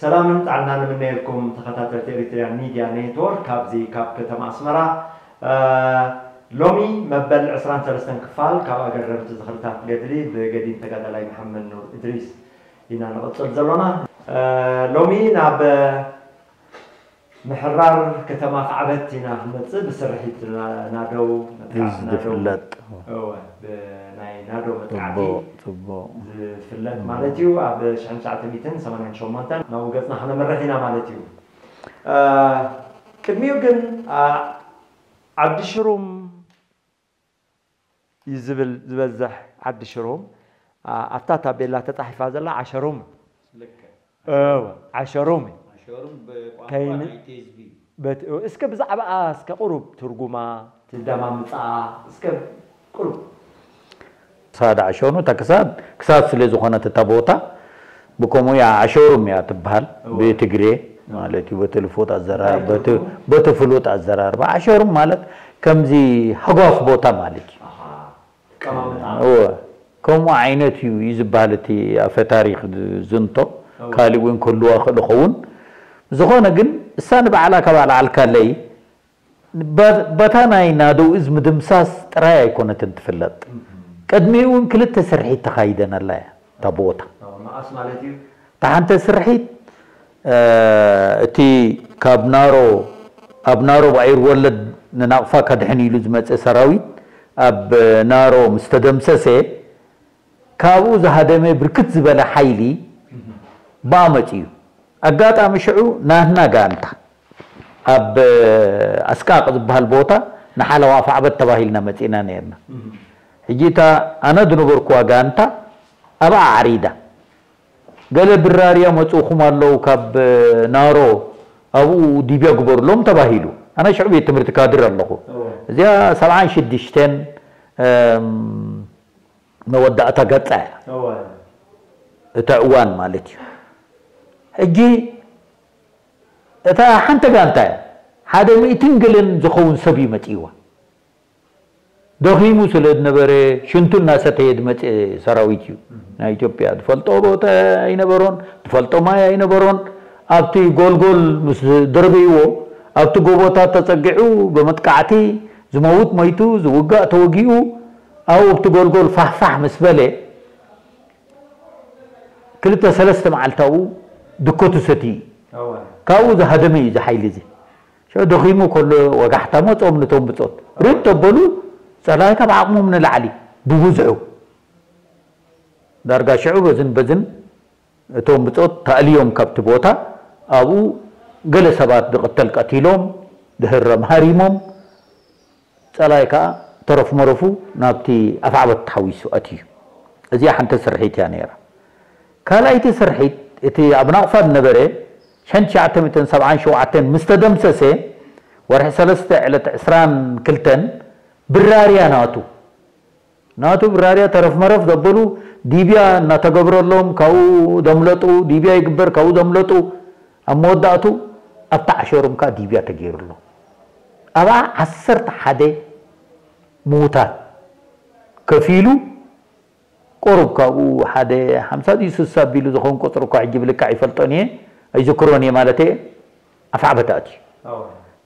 ሰላምን ጥዕናን ንምነየልኩም ተኸታተልቲ ኤሪትሪያን ሚድያ ኔትወርክ፣ ካብዚ ካብ ከተማ ኣስመራ። እ፣ ሎሚ መበል ዕስራን ሰለስተን ክፋል ካብ ኣገረምቲ ዝኽርታት ገድሊ ብገዲም ተጋዳላይ መሓመድ ኑር እድሪስ ኢና ንቕጽል ዘሎና። እ፣ ሎሚ ናብ ምሕራር ከተማ ካዕበት ኢና ክንመጽእ። ብስርሒት ና-፣ ናደው መጥቃዕቲ ናደው ዝፍለጥ። እወ፣ ብናይ ናደው መጥቃዕቲ ጽቡቕ፣ ጽቡቕ። ዝፍለጥ ማለት እዩ። ኣብ ሽሕን ትሽዓተ ሚእትን ሰማንያን ሸሞንተን ናብኡ ገጽና ከነምርሕ ኢና ማለት እዩ። እ፣ ቅድሚኡ ግን፣ እ፣ ዓዲ ሽሩም እዩ ዝብል ዝበዝሕ። ዓዲ ሽሩም፣ ኣ-፣ ኣብታ ታቤላ ተጻሒፋ ዘላ ዓሸሩም። ልክዕ። እወ፣ ዓሸሩም እዩ። ዓሸሩም ብቋንቋ ከይን-፣ ናይቲ ህዝቢ እዩ። በት-፣ እስከ ብዛዕባኣ እስከ ቁሩብ ትርጉማ፣ ትደማምጻኣ እስከ ቁሩብ። ክሳድ ዓሸኑ፣ እታ ክሳድ፣ ክሳድ ስለ ዝኾነት እታ ቦታ፣ ብከምኡ እያ ዓሸሩም እያ ትበሃል። እወ። ብትግሬ ማለት እዩ፣ በቲ ልፉጥ ኣዘራር-፣ እንታይ በቲ፣ ትርጉሙ? በቲ ፍሉጥ ኣዘራርባ። ዓሸሩም ማለት ከምዚ ሃጓፍ ቦታ ማለት እዩ። ኣሃ። ቀማምጣ። እወ። ከምኡ ዓይነት እዩ፣ እዩ ዝበሃል እቲ ኣፈ ታሪኽ ዝንቶ። እወ። ካልእ እውን ክህልዋ ክእል ይኸውን። ዝኾነ ግን እሳ ንባዕላ ካብ ኣልዓልካለይ በ-፣ በታ ናይ ናደው እዝ ምድምሳስ ጥራይ ኣይኮነትን ትፍለጥ። እም። ቅድሚኡ እውን ክልተ ስርሒት ተኻይደን ኣላ እያ እታ ቦታ። እወ፣ መኣስ ማለት እዩ? እታ ሓንቲ ስርሒት፣ እ፣ እቲ ካብ ናሮ፣ ኣብ ናሮ ባዒር ወለድ ንናቕፋ ከድሕን ኢሉ ዝመጸ ሰራዊት ኣብ ናሮ ምስ ተደምሰሰ፣ ካብኡ ዝሃደመ ብርክት ዝበለ ሓይሊ ብኣ መጺኡ። ኣጋጣሚ ሽዑ ናህና ጋንታ ኣብ ኣስቃቕ ዝበሃል ቦታ ንሓለዋ ኣፍዓበት ተባሂልና መጺእና ነይርና። ሕጂ እታ ኣነ ዝነበርኩዋ ጋንታ ኣብኣ ዓሪዳ። ገለ ብራርያ መጽኡኹም ኣለዉ ካብ ናሮ ኣብኡ ዲብያ ግበሩሎም ተባሂሉ። ኣነ ሽዑ ቤት ትምህርቲ ካድር ኣለኹ። እወ። እዚኣ ሰብዓን ሽዱሽተን፣ እም፣ መወዳእታ ገጻ እያ። እወ። እታ እዋን ማለት እዩ። ሕጂ እታ ሓንቲ ጋንታ እያ። ሓደ ሚእትን ገለን ዝኸውን ሰብ እዩ መጺእዋ። ደኺሙ ስለ ዝነበረ ሽንቱ እናሰተየ ዝመጸ ሰራዊት እዩ። ናይ ኢትዮጵያ ዝፈልጦ ቦታ ኣይነበሮን፣ ዝፈልጦ ማይ ኣይነበሮን። ኣብቲ ጎልጎል ምስ ደርበይዎ፣ ኣብቲ ጎቦታት ተጸጊዑ ብመጥቃዕቲ ዝመውት ሞይቱ፣ ዝውጋእ ተወጊኡ፣ ኣብኡ ኣብቲ ጎልጎል ፋሕፋሕ ምስ በለ፣ ክልተ ሰለስተ መዓልቲ ኣብኡ ድኮቱ ሰትዩ እዩ። እወ። ካብኡ ዝሃደመ እዩ እዚ ሓይሊ እዚ። ሸ-፣ ደኺሙ ከሎ ወጋሕታ መጾም ነቶም ብጾት። ርድ ተበሉ፣ ጸላኢ ካብ ዓቕሞም ንላዕሊ ብብዝሑ። ዳርጋ ሽዑ በዝን በዝን እቶም ብጾት ተኣልዮም ካብቲ ቦታ፣ ኣብኡ ገለ ሰባት ዝቕተል ቀቲሎም፣ ዝህረም ሃሪሞም፣ ጸላኢ ከኣ ተረፍ መረፉ ናብቲ ኣፍዓበት ተሓዊሱ ኣትዩ። እዚኣ ሓንቲ ስርሒት እያ ነይራ። ካልኣይቲ ስርሒት፣ እቲ ኣብ ናቕፋ ዝነበረ ሽሕን ትሽዓተ ሚእትን ሰብዓን ሸውዓተን ምስ ተደምሰሰ፣ ወርሒ ሰለስተ ዕለት ዕስራን ክልተን ብራርያ ናቱ፣ ናቱ ብራርያ ተረፍ መረፍ ዘበሉ ዲብያ እናተገብረሎም፣ ካብኡ ዘምለጡ፣ ዲብያ ይግበር፣ ካብኡ ዘምለጡ፣ ኣብ መወዳእቱ ኣብታ ዓሸሩም ከኣ ዲብያ ተገይሩሎም። ኣብኣ ዓሰርተ ሓደ ምዉታት ከፊሉ፣ ቁሩብ ካብኡ ሓደ ሓምሳ ድዩ ስሳ ኣቢሉ ዝኸውን ቁጽሪ እኳ ሕጂ ብልክዕ ኣይፈልጦን እየ፣ ኣይዝክሮን እየ ማለት እየ፣ ኣፍዓበት ኣትዩ። ኣዎ።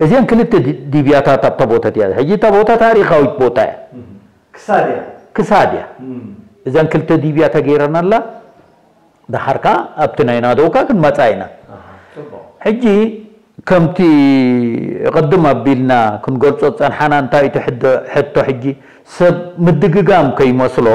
እዘን ክልተ ዲ-፣ ዲብያታት ኣብታ ቦታ እቲኣ፣ ሕጂ እታ ቦታ ታሪኻዊት ቦታ እያ። እም። ክሳድ እያ። ክሳድ እያ። እም። እዘን ክልተ ዲብያ ተገይረን ኣላ። ደሓር ከኣ ኣብቲ ናይ ናደው ከኣ ክንመጻ ኢና። ኣሃ፣ ጽቡቕ። ሕጂ ከምቲ ቅድም ኣቢልና ክንገልጾ ዝጸንሓና፣ እንታይ እቲ ሕዶ-፣ ሕቶ ሕጂ ሰብ ምድግጋም ከይመስሎ፣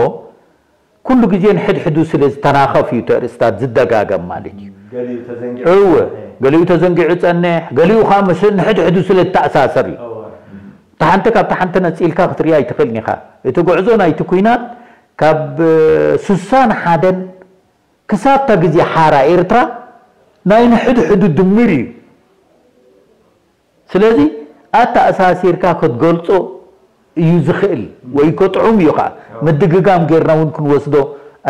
ኩሉ ግዜ ንሕድሕዱ ስለ ዝተናኸፍ እዩ እቲ ኣርእስታት ዝደጋገም ማለት እዩ። ገሊኡ ተዘንጊዑ እወ፣ ይጸንሕ። ገሊኡ ተዘንጊዑ ይጸንሕ፣ ገሊኡ ከኣ ምስ ንሕድሕዱ ስለ ዝተኣሳሰር እዩ። እወ። እታ ሓንቲ ካብታ ሓንቲ ነጺልካ ክትሪኣ ኣይትኽእልን ኢኻ። እቲ ጉዕዞ ናይቲ ኲናት ካብ ስሳን ሓደን ክሳብ እታ ግዜ ሓራ ኤርትራ ናይ ንሕድሕዱ ድምር እዩ። ስለዚ ኣተኣሳሲርካ ክትገልጾ እዩ ዝኽእል፣ ወይ ከጥዑም እዩ ኸዓ። ምድግጋም ጌርና እውን ክንወስዶ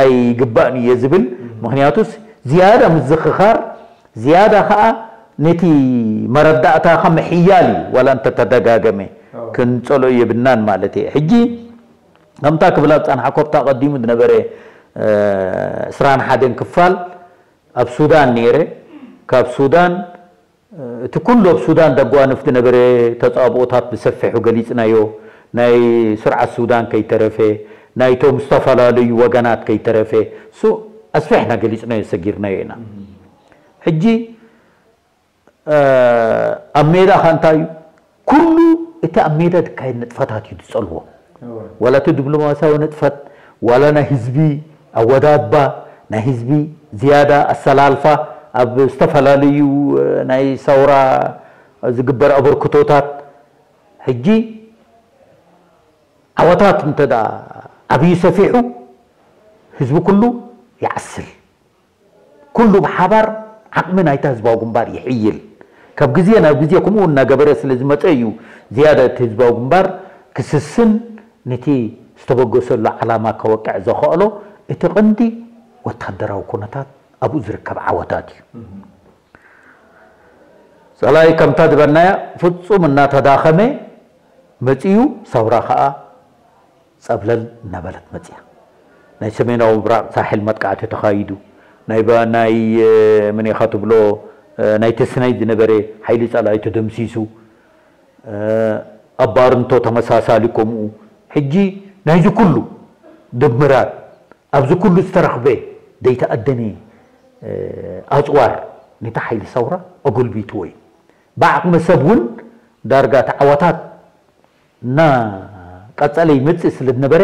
ኣይግባእን እየ ዝብል። ምኽንያቱስ ዝያዳ ምዝኽኻር፣ ዝያዳ ኸዓ ነቲ መረዳእታኻ ምሕያል እዩ፣ ዋላ እንተተደጋገመ። ኣዎ። ክንጸሎ የብልናን ማለት እየ። ሕጂ ከምታ ክብላ ዝጸናሕኩ ኣብታ ቀዲሙ ዝነበረ፣ እ፣ ዕስራን ሓደን ክፋል ኣብ ሱዳን ነይረ። ካብ ሱዳን እቲ ኩሉ ኣብ ሱዳን ደጓንፍ ዝነበረ ተጻብኦታት ብሰፊሑ ገሊጽናዮ። ናይ ስርዓት ሱዳን ከይተረፈ፣ ናይቶም ዝተፈላለዩ ወገናት ከይተረፈ፣ እሱ ኣስፊሕና ገሊጽናዮ፣ ሰጊርናዮ ኢና። ሕጂ ኣብ ሜዳ ኸ እንታይ እዩ? ኩሉ እቲ ኣብ ሜዳ ዝካየድ ንጥፈታት እዩ ዝጸልዎ። ዋላ እቲ ዲፕሎማሲያዊ ንጥፈት፣ ዋላ ናይ ህዝቢ ኣወዳድባ፣ ናይ ህዝቢ ዝያዳ ኣሰላልፋ፣ ኣብ ዝተፈላለዩ ናይ ሰውራ ዝግበር ኣበርክቶታት። ሕጂ ዓወታት እንተ ደኣ ዓብዩ ሰፊሑ፣ ህዝቢ ኩሉ ይዓስል። ኩሉ ብሓባር ዓቕሚ ናይታ ህዝባዊ ግንባር ይሕይል። ካብ ግዜ ናብ ግዜ ከምኡ እናገበረ ስለ ዝመጸ እዩ ዝያዳ እቲ ህዝባዊ ግንባር ክስስን ነቲ ዝተበገሰሉ ዓላማ ከወቅዕ ዘኸእሎ። እቲ ቐንዲ ወታደራዊ ኩነታት ኣብኡ ዝርከብ ዓወታት እዩ። ጸላኢ ከምታ ዝበልናያ ፍጹም እናተዳኸመ መጺኡ፣ ሰውራ ኸኣ ጸብለል እናበለት መጺኣ። ናይ ሰሜናዊ ምብራቕ ሳሕል መጥቃዕቲ ተኻይዱ። ናይ ባ-፣ ናይ፣ እ፣ መን ኢኻ ትብሎ፣ እ፣ ናይ ተስናይ ዝነበረ ሓይሊ ጸላኢ ተደምሲሱ። እ፣ ኣብ ባርንቶ ተመሳሳሊ ከምኡ። ሕጂ ናይዚ ኩሉ ድምራት፣ ኣብዚ ኩሉ ዝተረኽበ ዘይተኣደነ፣ እ፣ ኣጽዋር ነቲ ሓይሊ ሰውራ ኣጎልቢትዎ እዩ። ብዓቕሚ ሰብ እውን ዳርጋ እቲ ዓወታት እናቐጸለ ይመጽእ ስለ ዝነበረ፣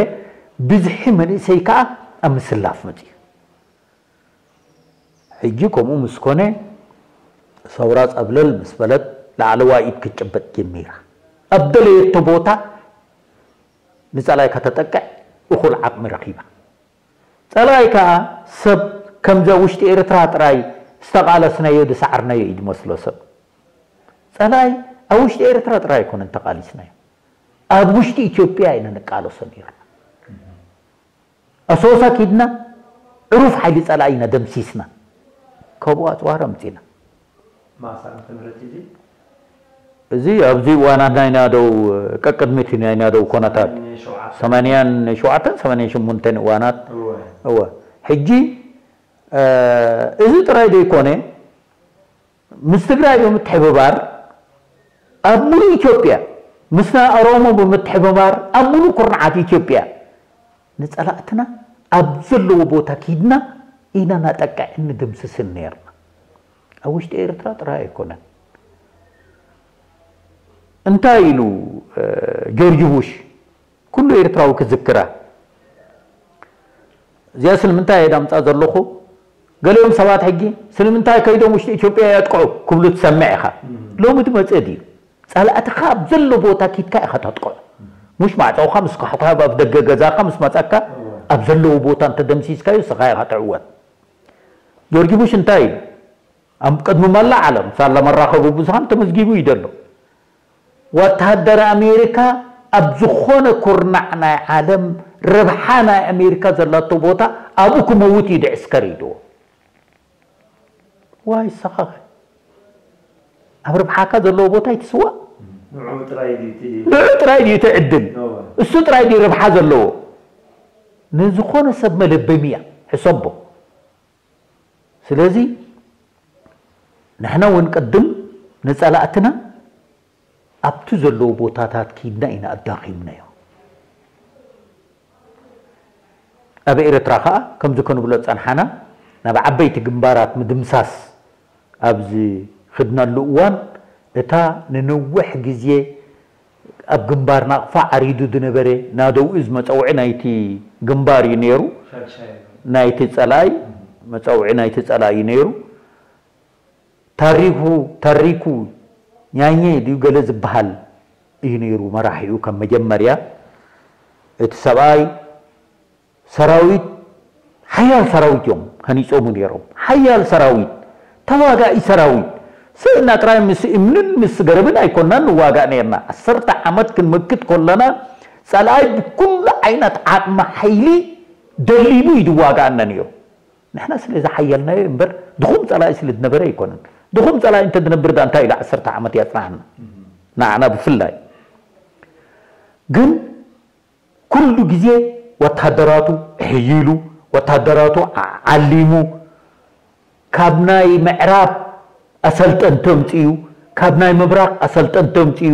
ብዝሒ መንእሰይ ከኣ ኣብ ምስላፍ መጺኡ። ሕጂ ከምኡ ምስ ኮነ፣ ሰውራ ጸብለል ምስ በለት፣ ላዕለዋይ ኢድ ክትጭበጥ ጀሚራ። ኣብ ደለየቶ ቦታ ንጸላኢ ከተጠቅዕ እኹል ዓቕሚ ረኺባ። ጸላኢ ከኣ ሰብ ከምዚ ኣብ ውሽጢ ኤርትራ ጥራይ ዝተቓለስናዮ ዝሰዓርናዮ እዩ ዝመስሎ ሰብ። ጸላኢ ኣብ ውሽጢ ኤርትራ ጥራይ ኣይኮነን ተቓሊስናዮ። ኣብ ውሽጢ ኢትዮጵያ ኢና ንቃለሶ ነይርና። ኣሶሳ ኪድና ዕሩፍ ሓይሊ ጸላኢ ኢና ደምሲስና። ካብኡ ኣጽዋር ኣምጺና። ማሳ ዓመተ ምህረት እዚ? እዚ ኣብዚ እዋናት ናይ ናደው፣ ቀቅድሚት ናይ ናደው ኮነታት ሰማንያን ሸውዓተን። ሰማንያን ሸውዓተን፣ ሰማንያን ሸሞንተን እዋናት። እወ። እወ። ሕጂ፣ እ፣ እዚ ጥራይ ዘይኮነ፣ ምስ ትግራይ ብምትሕብባር ኣብ ሙሉእ ኢትዮጵያ፣ ምስ ናይ ኦሮሞ ብምትሕብባር ኣብ ሙሉእ ኩርናዓት ኢትዮጵያ ንጸላእትና ኣብ ዘለዎ ቦታ ኪድና ኢና ናጠቅዕን ንድምስስን ነይርና። ኣብ ውሽጢ ኤርትራ ጥራይ ኣይኮነን። እንታይ ኢሉ፣ እ፣ ጆርጅ ቡሽ? ኩሉ ኤርትራዊ ክዝክራ። እዚኣ ስለምንታይ እየ ዳምጻ ዘለኹ? ገሊኦም ሰባት ሕጂ ስለምንታይ ከይዶም ውሽጢ ኢትዮጵያ የጥቅዑ ክብሉ ትሰምዕ ኢኻ። እም። ሎሚ ዝመጸ ድዩ? ጸላእትኻ ኣብ ዘሎ ቦታ ኪድካ ኢኻ ተጥቅዖ። እም። ሙሽ ማዕጾኻ ምስ ካሕኳ ኣብ ደገ ገዛኻ ምስ መጸካ እወ። ኣብ ዘለዎ ቦታ እንተደምሲስካዮ ንስኻ ኢኻ ትዕወት። ጆርጅ ቡሽ እንታይ ኢሉ? ኣብ ቅድሚ መላእ ዓለም ሳላ መራኸቢ ብዙሃን ተመዝጊቡ እዩ ዘሎ። ወታደር ኣሜሪካ ኣብ ዝኾነ ኩርናዕ ናይ ዓለም ረብሓ ናይ ኣሜሪካ ዘላቶ ቦታ ኣብኡ ክመውት እዩ ድዕስከር ኢልዎ። ዋይ ሰኻኸ ኣብ ረብሓካ ዘለዎ ቦታ ይትስዋእ። ንዑ ጥራይ ድዩ እቲ ንዑ ጥራይ ድዩ እቲ ዕድል? እወ። እሱ ጥራይ ድዩ ረብሓ ዘለዎ? ንዝኾነ ሰብ መለበሚ እያ። ሕሰቦ። ስለዚ ንሕና እውን ቅድም ንጸላእትና ኣብቲ ዘለዉ ቦታታት ኪድና ኢና ኣዳኺምናዮም። ኣብ ኤርትራ ኸኣ ከምዚ ክንብሎ ዝጸንሓና፣ ናብ ዓበይቲ ግንባራት ምድምሳስ ኣብ ዝኽድናሉ እዋን፣ እታ ንነዊሕ ግዜ ኣብ ግንባር ናቕፋ ዓሪዱ ዝነበረ ናደው እዝ መጸውዒ ናይቲ ግንባር እዩ ነይሩ። ሻድሻይ። ናይቲ ጸላኢ፣ መጸውዒ ናይቲ ጸላኢ እዩ ነይሩ። ታሪኩ፣ ታሪኩ ኛኘ ድዩ ገለ ዝበሃል እዩ ነይሩ መራሒኡ። ከም መጀመርያ እቲ ሰብኣይ ሰራዊት፣ ሓያል ሰራዊት እዮም ሃኒጾሙ ነይሮም። ሓያል ሰራዊት፣ ተዋጋኢ ሰራዊት። ስእና ጥራይ ምስ እምንን ምስ ገረብን ኣይኮናን ንዋጋእ ነይርና። ዓሰርተ ዓመት ክንመክት ከለና፣ ጸላኢ ብኩሉ ዓይነት ዓቕሚ ሓይሊ ደሊቡ እዩ ዝዋጋኣና ነይሩ። ንሕና ስለ ዝሓየልናዮ እምበር፣ ድኹም ጸላኢ ስለ ዝነበረ ኣይኮነን። ድኹም ጸላኢ እንተ ዝነብር፣ ዳ እንታይ ኢሉ ዓሰርተ ዓመት የጽናሕና? ንዓና ብፍላይ። ግን ኩሉ ግዜ ወታደራቱ ኣሕይሉ፣ ወታደራቱ ዓ-፣ ዓሊሙ፣ ካብ ናይ ምዕራብ ኣሰልጠንቲ ኣምፅኡ፣ ካብ ናይ ምብራቕ ኣሰልጠንቲ ኣምፅኡ፣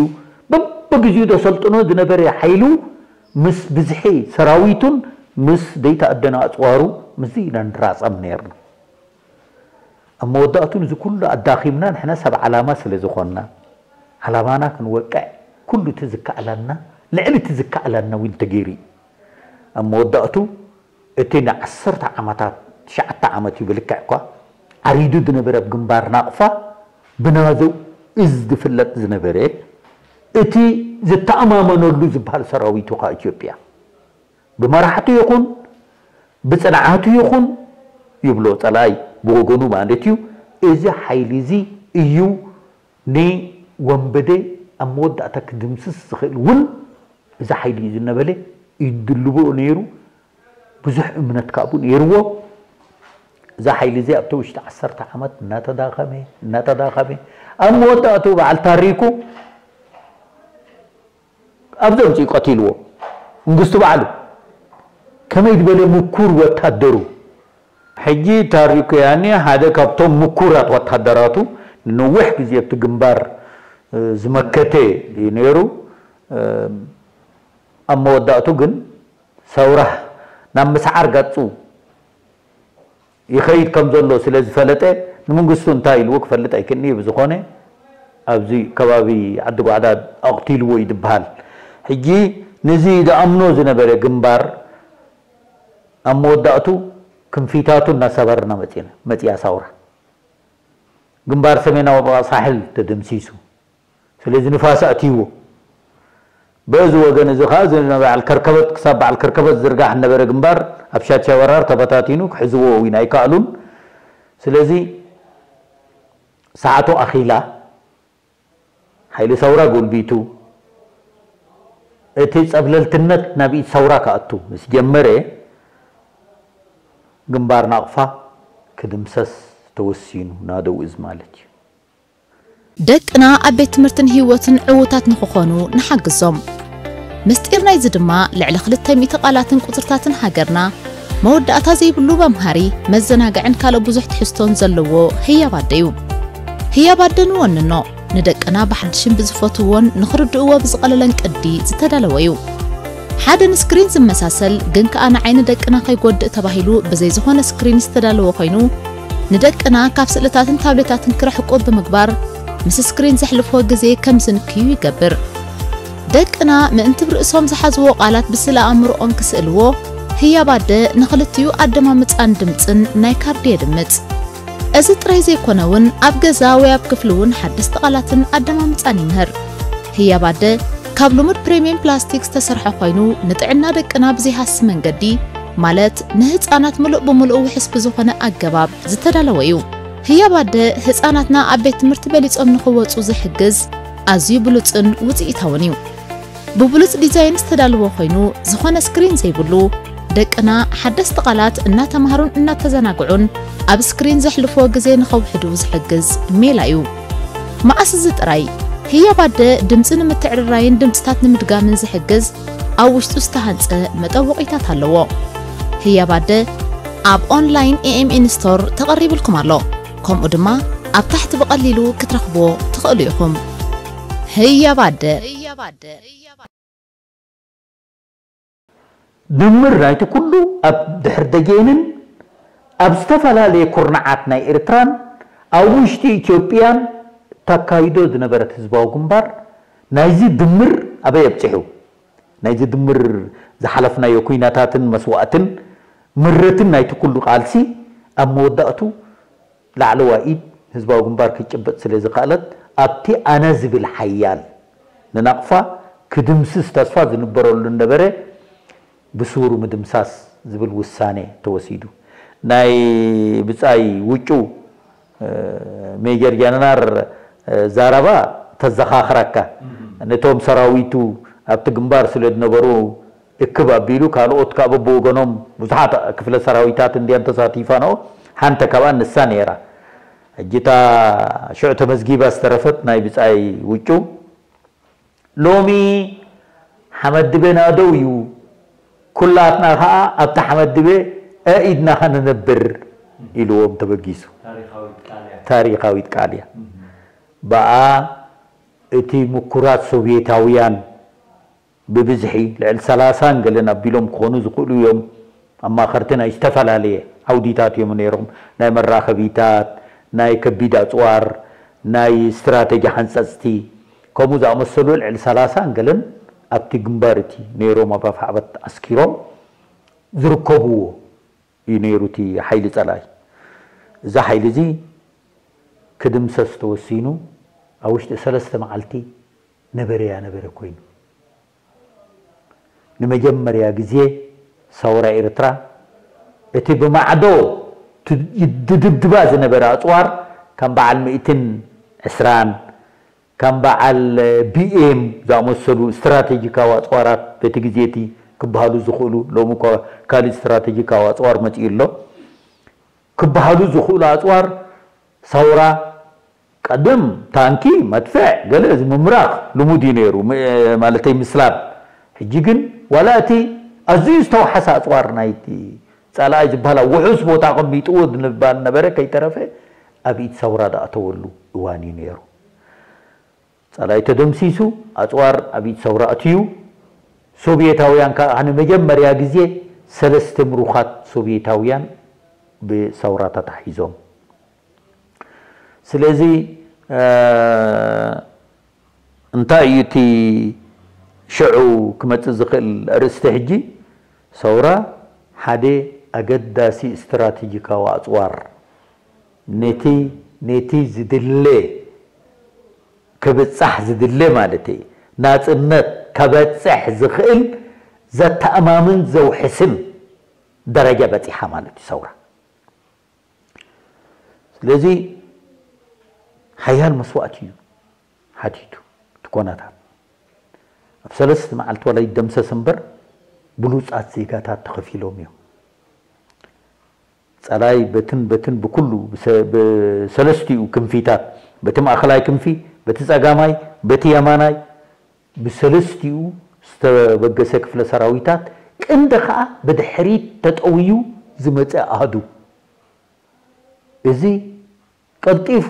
በብግዚኡ ዘሰልጥኖ ዝነበረ ሓይሉ ምስ ብዝሒ ሰራዊቱን ምስ ዘይተኣደነ ኣፅዋሩ ምስዚ ኢና ንራፀም ነርና። ኣብ መወዳእቱ ንዚ ኩሉ ኣዳኺምና ንሕና ሰብ ዓላማ ስለ ዝኾንና ዓላማና ክንወቅዕ ኩሉ እቲ ዝከኣለና ልዕሊ እቲ ዝከኣለና እውን ተገይሩ እዩ። ኣብ መወዳእቱ እቲ ንዓሰርተ ዓመታት ትሽዓተ ዓመት እዩ ብልክዕ እኳ ዓሪዱ ዝነበረ ኣብ ግንባር ናቕፋ ብናዘው እዝ ዝፍለጥ ዝነበረ እቲ ዝተኣማመነሉ ዝበሃል ሰራዊቱ ካ ኢትዮጵያ ብመራሕቱ ይኹን ብፅንዓቱ ይኹን ይብሎ ፀላኢ ብወገኑ ማለት እዩ። እዚ ሓይሊ እዚ እዩ ንወንበዴ ኣብ መወዳእታ ክድምስስ ዝኽእል እውን እዚ ሓይሊ እዩ ዝነበለ ይድልቦ ነይሩ። ብዙሕ እምነት ካብኡ ነይርዎ። እዚ ሓይሊ እዚ ኣብቲ ውሽጢ ዓሰርተ ዓመት እናተዳኸመ እናተዳኸመ ኣብ መወዳእቱ በዓል ታሪኩ ኣብዚ ኣምፂኡ ቀቲልዎ። መንግስቱ ባዕሉ ከመይ ዝበለ ምኩር ወታደሩ። ሕጂ ታሪኩ ያኒ ሓደ ካብቶም ምኩራት ወታደራቱ ንነዊሕ ግዜ ኣብቲ ግንባር ዝመከተ እዩ ነይሩ። ኣብ መወዳእቱ ግን ሰውራ ናብ ምስዓር ገፁ ይኸይድ ከም ዘሎ ስለ ዝፈለጠ ንመንግስቱ እንታይ ኢልዎ ክፈልጥ ኣይክእልን'ዩ። ብዝኾነ ኣብዚ ከባቢ ዓዲ ጓዕዳ ኣቕቲልዎ እዩ ዝበሃል። ሕጂ ነዚ ዝኣምኖ ዝነበረ ግንባር ኣብ መወዳእቱ ክንፊታቱ እናሰበርና መፂና መፂኣ ሳውራ። ግንባር ሰሜናዊ ኣባቕ ሳሕል ተደምሲሱ። ስለዚ ንፋስ ኣእትይዎ። በዚ ወገን እዚ ኸዓ እዚ በዓል ከርከበት ክሳብ በዓል ከርከበት ዝርጋሕ ዝነበረ ግንባር ኣብ ሻቻ ወራር ተበታቲኑ ክሕዝዎ እውን ኣይከኣሉን። ስለዚ ሰዓቱ ኣኺላ ሓይሊ ሰውራ ጎልቢቱ እቲ ጸብለልትነት ናብ ኢድ ሰውራ ክኣቱ ምስ ጀመረ ግንባር ናቕፋ ክድምሰስ ተወሲኑ ናደው እዚ ማለት እዩ። ደቅና ኣብ ቤት ትምህርትን ህይወትን ዕዉታት ንኽኾኑ ንሓግዞም። ምስጢር ናይዚ ድማ ልዕሊ ክልተ ሚእቲ ቃላትን ቁጽርታትን ሃገርና መወዳእታ ዘይብሉ መምሃሪ፣ መዘናግዕን ካልእ ብዙሕ ትሕዝቶን ዘለዎ ህያብ ኣደ እዩ። ህያብ ኣደ ንወንኖ፣ ንደቅና ብሓድሽን ብዝፈትውዎን ንኽርድእዎ ብዝቐለለን ቅዲ ዝተዳለወ እዩ። ሓደ ንስክሪን ዝመሳሰል ግን ከኣ ንዓይኒ ደቅና ከይጎድእ ተባሂሉ ብዘይ ዝኾነ ስክሪን ዝተዳለወ ኮይኑ፣ ንደቅና ካብ ስእልታትን ታብሌታትን ክርሕቁ ብምግባር ምስ ስክሪን ዘሕልፍዎ ግዜ ከም ዝንክዩ ይገብር። ደቅና ምእንቲ ብርእሶም ዝሓዝዎ ቃላት ብስእለ ኣእምሮኦም ክስእልዎ ህያብ ኣደ ንኽልቲኡ ኣደማምጻን ድምጽን ናይ ካርዲ የድምጽ። እዚ ጥራይ ዘይኮነ እውን ኣብ ገዛ ወይ ኣብ ክፍሊ እውን ሓደስቲ ቃላትን ኣደማምጻን ይምህር። ህያብ ኣደ ካብ ልሙድ ፕሪምየም ፕላስቲክ ዝተሰርሐ ኮይኑ ንጥዕና ደቅና ብዘይሃሲ መንገዲ ማለት ንህፃናት ምሉእ ብምሉእ ውሕስ ብዝኾነ ኣገባብ ዝተዳለወ እዩ። ህያብ ኣደ ህፃናትና ኣብ ቤት ትምህርቲ በሊፆም ንኽወፁ ዝሕግዝ ኣዝዩ ብሉፅን ውፅኢታውን እዩ። ብብሉፅ ዲዛይን ዝተዳለወ ኮይኑ ዝኾነ ስክሪን ዘይብሉ ደቅና ሓደስቲ ቃላት እናተምሃሩን እናተዘናግዑን ኣብ ስክሪን ዘሕልፍዎ ግዜ ንኸውሕዱ ዝሕግዝ ሜላ እዩ። መኣስ እዚ ጥራይ ህያብ ኣደ ድምፂ ንምትዕርራይን ድምፅታት ንምድጋምን ዝሕግዝ ኣብ ውሽጡ ዝተሃንፀ መጠወቒታት ኣለዎ። ህያብ ኣደ ኣብ ኦንላይን ኤኤምኤን ስቶር ተቐሪብልኩም ኣሎ። ከምኡ ድማ ኣብ ታሕቲ ብቐሊሉ ክትረኽብዎ ትኽእሉ ኢኹም። ህያብ ኣደ። ድምር ናይቲ ኩሉ ኣብ ድሕር ደጌንን ኣብ ዝተፈላለየ ኩርናዓት ናይ ኤርትራን ኣብ ውሽጢ ኢትዮጵያን ተካይዶ ዝነበረት ህዝባዊ ግንባር ናይዚ ድምር ኣበይ ኣብፂሑ? ናይዚ ድምር ዝሓለፍናዮ ኲናታትን መስዋእትን ምረትን ናይቲ ኩሉ ቃልሲ ኣብ መወዳእቱ ላዕለዋይ ኢድ ህዝባዊ ግንባር ክትጭበጥ ስለ ዝኸኣለት ኣብቲ ኣነ ዝብል ሓያል ንናቕፋ ክድምስስ ተስፋ ዝንበረሉ ነበረ ብስውሩ ምድምሳስ ዝብል ውሳኔ ተወሲዱ። ናይ ብጻይ ውጩ ሜጀር ጀነራል ዛረባ ተዘኻኽረካ ነቶም ሰራዊቱ ኣብቲ ግንባር ስለ ዝነበሩ እክብ ኣቢሉ ካልኦት ካብ በብወገኖም ብዙሓት ክፍለ ሰራዊታት እንድያን ተሳቲፋንኦ ሓንተ ካብኣን ንሳ ነይራ። ሕጂ እታ ሽዑ ተመዝጊባ ዝተረፈት ናይ ብጻይ ውጩ ሎሚ ሓመድበ ናደው እዩ፣ ኩላትና ኸኣ ኣብቲ ሓመድበ ኣኢድናኻ ንነብር ኢልዎም ተበጊሱ። ታሪኻዊት ቃል እያ። ብኣ እቲ ምኩራት ሶቭየታውያን ብብዝሒ ልዕሊ ሰላሳን ገለን ኣቢሎም ክኾኑ ዝኽእሉ እዮም። ኣማኸርቲ ናይ ዝተፈላለየ ዓውዲታት እዮም ነይሮም። ናይ መራኸቢታት፣ ናይ ከቢድ ኣጽዋር፣ ናይ ስትራተጂ ሓንጸጽቲ፣ ከምኡ ዝኣመሰሉ ልዕሊ ሰላሳን ገለን ኣብቲ ግንባር እቲ ነይሮም ኣብ ኣፍዓበት ኣስኪሮም ዝርከብዎ እዩ ነይሩ እቲ ሓይሊ ጸላኢ። እዚ ሓይሊ እዚ ክድምሰስ ተወሲኑ ኣብ ውሽጢ ሰለስተ መዓልቲ ነበረያ ነበረ ኮይኑ። ንመጀመርያ ግዜ ሰውራ ኤርትራ እቲ ብማዕዶ ት- ይድብድባ ዝነበረ ኣጽዋር ከም በዓል ሚእትን ዕስራን ከም በዓል ቢኤም ዝኣመሰሉ ስትራቴጂካዊ ኣጽዋራት በቲ ግዜ እቲ ክበሃሉ ዝኽእሉ፣ ሎሚ እኳ ካልእ ስትራቴጂካዊ ኣጽዋር መጺኡ ኣሎ፣ ክበሃሉ ዝኽእሉ ኣጽዋር ሰውራ ቀደም ታንኪ፣ መድፍዕ፣ ገለ እዚ ምምራኽ ልሙድ እዩ ነይሩ፣ ም- ማለተይ ምስላብ። ሕጂ ግን ዋላ እቲ ኣዝዩ ዝተውሓሰ ኣጽዋር ናይቲ ጸላኢ ዝበሃል ኣብ ውሑስ ቦታ ኣቐሚጥዎ ዝንባል ነበረ ከይተረፈ ኣብ ኢድ ሰውራ ዝኣተወሉ እዋን እዩ ነይሩ። ጸላኢ ተደምሲሱ፣ ኣጽዋር ኣብ ኢድ ሰውራ ኣትዩ። ሶቭየታውያን ከኣ ንመጀመርያ ግዜ ሰለስተ ምሩኻት ሶቭየታውያን ብሰውራ ተታሒዞም። ስለዚ እንታይ እዩ እቲ ሽዑ ክመጽእ ዝኽእል ኣርእስቲ? ሕጂ ሰውራ ሓደ ኣገዳሲ ስትራቴጂካዊ ኣጽዋር ነቲ ነቲ ዝድለ ክብጻሕ ዝድለ ማለት እዩ ናጽነት ከበጽሕ ዝኽእል ዘተኣማምን ዘውሕስን ደረጃ በጺሓ ማለት እዩ ሰውራ። ስለዚ ሓያል መስዋእቲ እዩ ሓቲቱ እቲ ኮነታት። ኣብ ሰለስተ መዓልቲ ዋላ ይደምሰስ እምበር ብሉጻት ዜጋታት ተኸፊሎም እዮም። ጸላይ በትን በትን ብኩሉ ብሰ- ብሰለስቲኡ ክንፊታት፣ በቲ ማእኸላይ ክንፊ፣ በቲ ጸጋማይ፣ በቲ የማናይ፣ ብሰለስቲኡ ዝተበገሰ ክፍለ ሰራዊታት፣ ቀንዲ ኸኣ ብድሕሪት ተጠውዩ ዝመጸ ኣሃዱ። እዚ ቀልጢፉ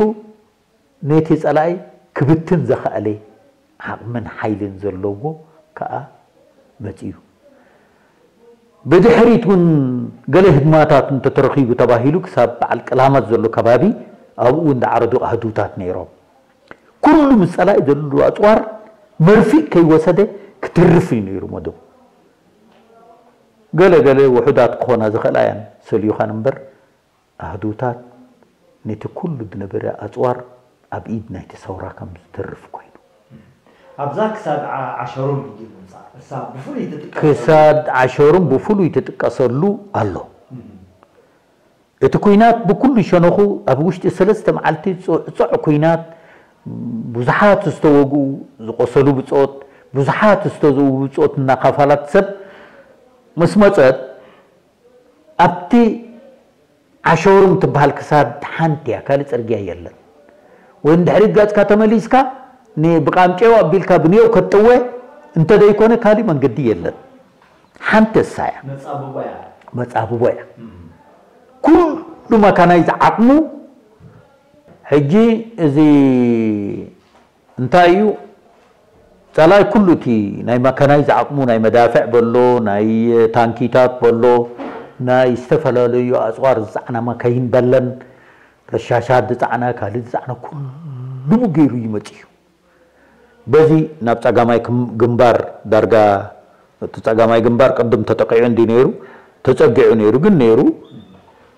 ነቲ ጸላኢ ክብትን ዘኸኣለ ዓቕምን ሓይልን ዘለዎ ከኣ መጺኡ። ብድሕሪት እውን ገለ ህድማታት እንተተረኺቡ ተባሂሉ ክሳብ በዓል ቅላማት ዘሎ ከባቢ ኣብኡ እውን ዝዓረዱ ኣህዱታት ነይሮም። ኩሉ ምስ ጸላኢ ዘሉ ኣጽዋር መርፊእ ከይወሰደ ክትርፍ እዩ ነይሩ መደቡ። ገለ ገለ ውሑዳት ክኾና ዝኽእላ እያን ሰልዩኻን እምበር ኣህዱታት ነቲ ኩሉ ዝነበረ ኣጽዋር ኣብ ኢድ ናይቲ ሰውራ ከም ዝተርፍ ኮይኑ። ኣብዛ ክሳድ ዓ- ዓሸሩን እዩ ምምጻእ። እሳ ብፍሉይ ትጥቀስ። ክሳድ ዓሸሩን ብፍሉይ ትጥቀሰሉ ኣሎ። እቲ ኩናት ብኩሉ ሸነኹ ኣብ ውሽጢ ሰለስተ መዓልቲ ጽዑ- ጽዑ ኩናት፣ ብዙሓት ዝተወግኡ፣ ዝቆሰሉ ብጾት፣ ብዙሓት ዝተዘው ብጾት እናካፋላት ሰብ ምስ መጸት ኣብቲ ዓሸሩም ትበሃል ክሳድ ሓንቲ እያ፣ ካልእ ጽርግያ የለን። ወይ ንድሕሪት ገጽካ ተመሊስካ ን- ብቃምጨው ኣቢልካ ብንየው ከጥወ እንተደይኮነ ካልእ መንገዲ የለን። ሓንቲ እሳ እያ። መጻብቦ እያ። መጻብቦ እያ። ኩሉ መካናይዝ ዓቕሙ ሕጂ እዚ እንታይ እዩ? ጸላይ ኩሉ እቲ ናይ መካናይዝ ዓቕሙ ናይ መዳፍዕ በሎ፣ ናይ ታንኪታት በሎ፣ ናይ ዝተፈላለዩ ኣጽዋር ዝጸዕና መካይን በለን፣ ረሻሻት ዝጸዕና፣ ካልእ ዝጸዕና ኩሉ ገይሩ ይመጽእ እዩ። በዚ ናብ ጸጋማይ ክም- ግንባር ዳርጋ እቲ ጸጋማይ ግንባር ቅድም ተጠቂዑ እንዲ ነይሩ፣ ተጸጊዑ ነይሩ፣ ግን ነይሩ።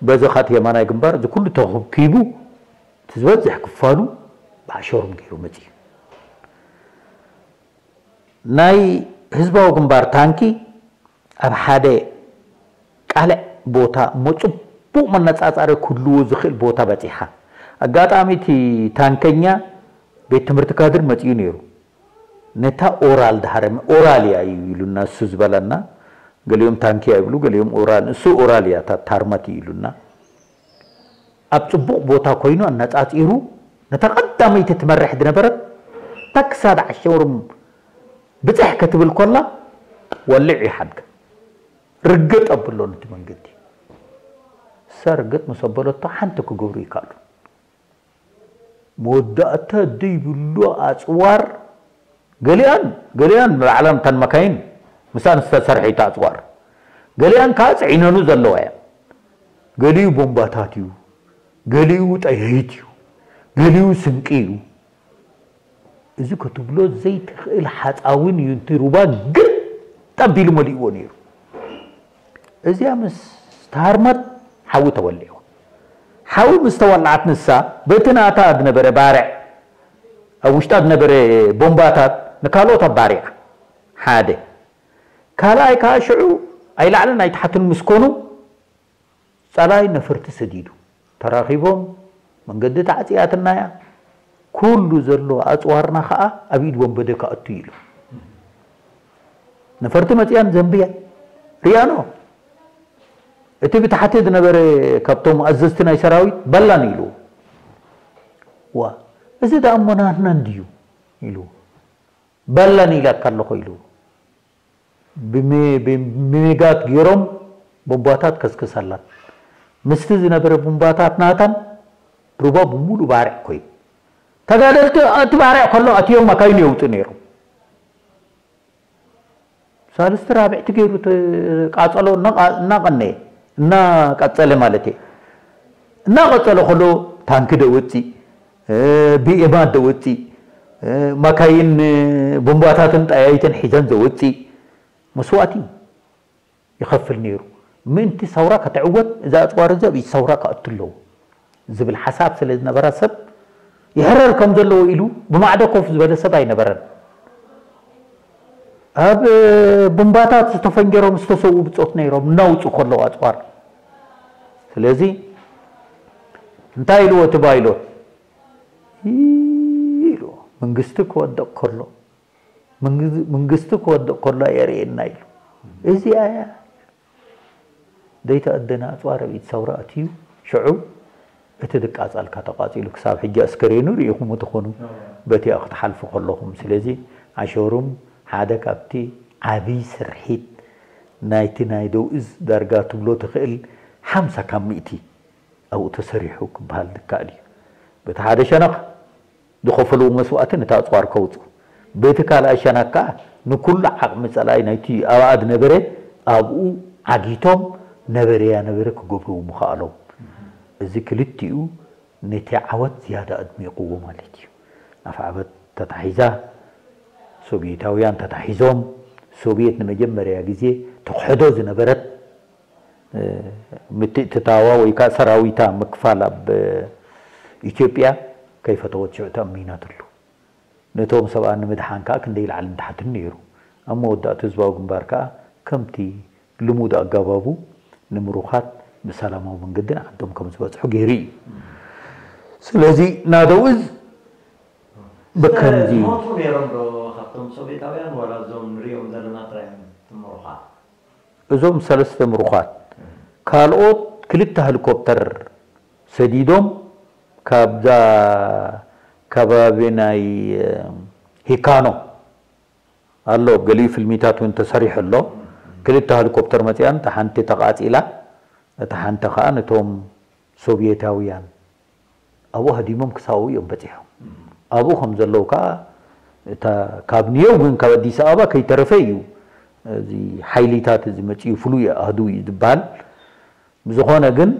በዚ ኻት የማናይ ግንባር እዚ ኩሉ ተኸብኪቡ እቲ ዝበዝሕ ክፋሉ ብኣሸሩም ገይሩ መጺኡ። ናይ ህዝባዊ ግንባር ታንኪ ኣብ ሓደ ቃልዕ ቦታ እሞ ጽቡቕ መነጻጻሪ ክህልዎ ዝኽእል ቦታ በጺሓ። ኣጋጣሚ እቲ ታንከኛ ቤት ትምህርቲ ካድር መጺኡ ነይሩ። ነታ ኦራል ድሃረ ኦራል እያ እዩ ኢሉና እሱ ዝበለና። ገሊኦም ታንኪ እያ ይብሉ፣ ገሊኦም ኦራል፣ እሱ ኦራል እያ እታ ታርማት እዩ ኢሉና። ኣብ ጽቡቕ ቦታ ኮይኑ ኣነጻጺሩ ነታ ቀዳመይቲ ትመርሕ ዝነበረት እታ ክሳድ ዓሸሩም ብጽሕ ክትብል ኮላ ወልዕ ይሓድጋ ርግጥ ኣብሎ ነቲ መንገዲ። እሳ ርግጥ ምስ ኣበለቶ ሓንቲ ክገብሩ ይከኣሉ። መወዳእታ ዘይብሉ ኣፅዋር፣ ገሊኣን ገሊኣን ባዕላን እተን መካይን ምስኣን ዝተሰርሐ እዩ እቲ ኣፅዋር። ገሊኣን ከዓ ፅዒነኑ ዘለዋ እያ። ገሊኡ ቦምባታት እዩ፣ ገሊኡ ጠያይት እዩ፣ ገሊኡ ስንቂ እዩ። እዚ ክትብሎ ዘይትኽእል ሓፃዊን እዩ። እቲ ሩባ ግልጥ ኣቢሉ መሊእዎ ነይሩ። እዚኣ ምስ ተሃርመት ሓዊ ተወሊዑ። ሓዊ ምስ ተወልዓት ንሳ በቲ ናታ ዝነበረ ባርዕ፣ ኣብ ውሽጣ ዝነበረ ቦምባታት ንካልኦት ኣባሪዓ። ሓደ። ካልኣይ ከዓ ሽዑ ኣይላዕልን ኣይታሕትን ምስ ኮኑ ጸላኢ ነፈርቲ ሰዲዱ። ተራኺቦም መንገዲ ተዓጽያትና እያ፣ ኩሉ ዘሎ ኣጽዋርና ከዓ ኣብ ኢድ ወንበደ ክኣቱ ኢሉ። ነፈርቲ መጽያን ዘንብያ ሪያኖ። እቲ ብታሕቲ ዝነበረ ካብቶም ኣዘዝቲ ናይ ሰራዊት በላን ኢሉ። ዋ፣ እዚ ደኣ እሞ ናትና እንድዩ ኢሉ። በላን ኢላካ ኣለኹ ኢሉ። ብሜ- ብሜጋት ገይሮም ቦምባታት ከስከሰላት። ምስቲ ዝነበረ ቦምባታት ናታን ሩባ ብምሉእ ባርዕ ኮይኑ። ተጋደልቲ እቲ ባርዕ ከሎ ኣትዮም መካይኑ የውፅኡ ነይሮም። ሳልስቲ ራብዕቲ ገይሩ ቃጸሎ እናቐነየ እናቐጸለ ማለት እየ። እናቐጸለ ከሎ ታንኪ ደወፅእ፣ ቢኤማት ደወፅእ፣ መካይን ቦምባታትን ጠያይትን ሒዘን ዘወፅእ መስዋእቲ ይኸፍል ነይሩ። ምእንቲ ሰውራ ከተዕወት እዚ ኣፅዋር እዚ ኣብ ኢድ ሰውራ ክኣቱ ኣለዎ ዝብል ሓሳብ ስለ ዝነበራ ሰብ ይሕረር ከም ዘለዎ ኢሉ ብማዕዶ ኮፍ ዝበለ ሰብ ኣይነበረን። ኣብ ቡምባታት ዝተፈንጀሮም ዝተሰዉ ብፆት ነይሮም እናውፁ ከለዉ ኣፅዋር። ስለዚ እንታይ ኢልዎ እቲ ባይሎት ኢልዎ መንግስቲ ክወድቕ ከሎ መንግስቲ ክወድቕ ከሎ የርእየና ኢሉ። እዚኣ እያ ዘይተኣደነ ኣፅዋር ኣብ ኢድ ሰውራ ኣትዩ። ሽዑ እቲ ዝቃፃልካ ተቃፂሉ ክሳብ ሕጂ ኣስከሬኑ ርኢኹም ትኾኑ በቲኣ ክትሓልፉ ከለኹም። ስለዚ ኣሸሩም ሓደ ካብቲ ዓብይ ስርሒት ናይቲ ናይ ደውእዝ ዳርጋ ትብሎ ትኽእል ሓምሳ ካብ ሚእቲ ኣብኡ ተሰሪሑ ክበሃል ዝከኣል እዩ። በቲ ሓደ ሸነኽ ዝኸፈልዎ መስዋእቲ ነቲ ኣፅዋር ከውፅኡ፣ በቲ ካልኣይ ሸነኽ ከዓ ንኩሉ ዓቕሚ ፀላኢ ናይቲ ኣብኣ ዝነበረ ኣብኡ ዓጊቶም ነበረያ ነበረ ክገብርዎ ምኽኣሎም። እዚ ክልቲኡ ነቲ ዓወት ዝያዳ ኣድሚቕዎ ማለት እዩ። ኣፍዓበት ተታሒዛ፣ ሶቪየታውያን ተታሒዞም፣ ሶቪየት ንመጀመርያ ግዜ ትኽሕዶ ዝነበረት ምትእትታዋ ወይ ከዓ ሰራዊታ ምክፋል ኣብ ኢትዮጵያ ከይፈተወት ሽዑ ተኣሚናትሉ። ነቶም ሰብኣ ንምድሓን ከዓ ክንደይ ላዕልን ታሕትን ነይሩ። ኣብ መወዳእቱ ህዝባዊ ግንባር ከዓ ከምቲ ልሙድ ኣጋባቡ ንምሩኻት ብሰላማዊ መንገዲ ንዓዶም ከም ዝበፅሑ ገይሩ እዩ። ስለዚ ናደውዝ ብከምዚ ዝሞቱ ነይሮም ዶ ካብቶም ሶቪየታውያን ዋላ እዞም ንሪኦም ዘለና ጥራይ እዮም ትምሩኻት? እዞም ሰለስተ ምሩኻት ካልኦት ክልተ ሄሊኮፕተር ሰዲዶም ካብዛ ከባቢ ናይ ሂካኖ ኣሎ፣ ገሊኡ ፍልሚታት እውን ተሰሪሑ ኣሎ። ክልተ ሄሊኮፕተር መፂኣን፣ እታ ሓንቲ ተቃፂላ፣ እታ ሓንቲ ከዓ ነቶም ሶቪየታውያን ኣብኡ ሃዲሞም ክሳው እዮም በፂሖም። ኣብኡ ከም ዘለዉ ከዓ እታ ካብ ኒዮው ግን ካብ ኣዲስ ኣበባ ከይተረፈ እዩ እዚ ሓይሊታት እዚ መፂኡ ፍሉይ ኣህዱ እዩ ዝበሃል። ብዝኾነ ግን